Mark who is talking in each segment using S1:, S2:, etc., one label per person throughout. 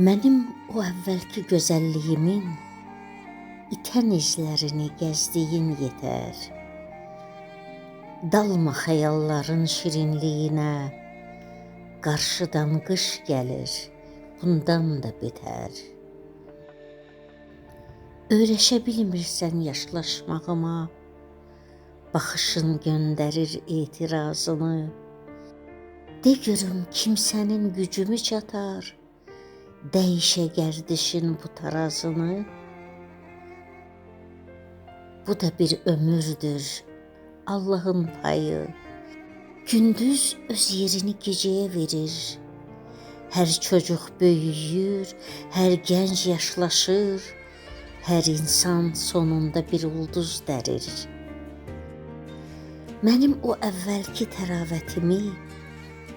S1: Mənim o əvvəlki gözəlliyimin itən izlərini gəzdiyin yetər. Dalma xəyalların şirinliyinə, qarşıdan qış gəlir, bundan da betər. Öyrəşə bilmirsən yaşlaşmağıma, baxışın göndərir etirazını. De görüm kimsənin gücümü çatar, dəyişə gərdişin bu tarazını. Bu da bir ömürdür, Allahın payı. Gündüz öz yerini gecəyə verir. Hər çocuq böyüyür, hər gənc yaşlaşır, hər insan sonunda bir ulduz dərir. Mənim o əvvəlki təravətimi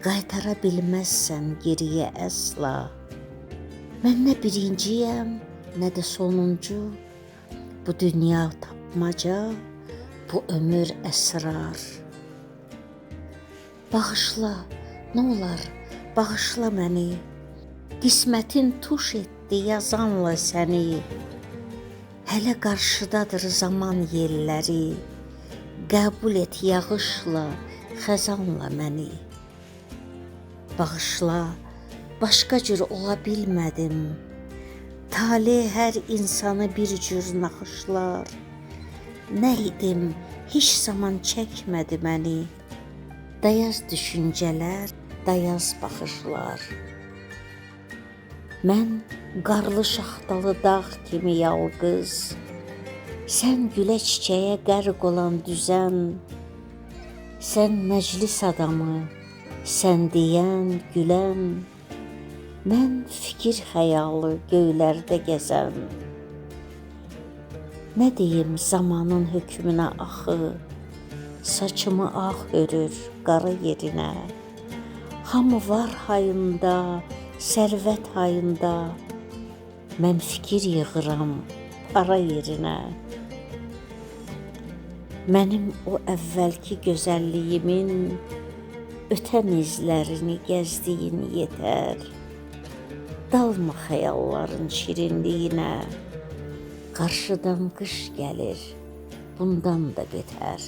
S1: qaytara bilməzsən geriyə əsla. Mən nə birinciyəm, nə də sonuncu. Bu dünya tapmaca, bu ömür əsrar. Bağışla, nə olar, bağışla məni. Qismətin tuş etdi yazanla səni. Hələ qarşıdadır zaman yelləri. Qəbul et yağışla, xəzanla məni. Bağışla, başqa cür ola bilmədim. Tale hər insanı bir cür naxışlar. Nə idim, heç zaman çəkmədi məni. Dayaz düşüncələr, dayaz baxışlar. Mən qarlı şaxtalı dağ kimi yalqız, sən gülə çiçəyə qərq olan düzən, sən məclis adamı, sən deyən, gülən, mən fikir xəyalı göylərdə gəzən. Nə deyim zamanın hökmünə axı, saçımı ağ hörür qara yerinə. Hamı var hayında, sərvət hayında, mən fikir yığıram para yerinə. Mənim o əvvəlki gözəlliyimin ötən izlərini gəzdiyin yetər. Dalma xəyalların şirinliyinə, qarşıdan qış gəlir, bundan da betər.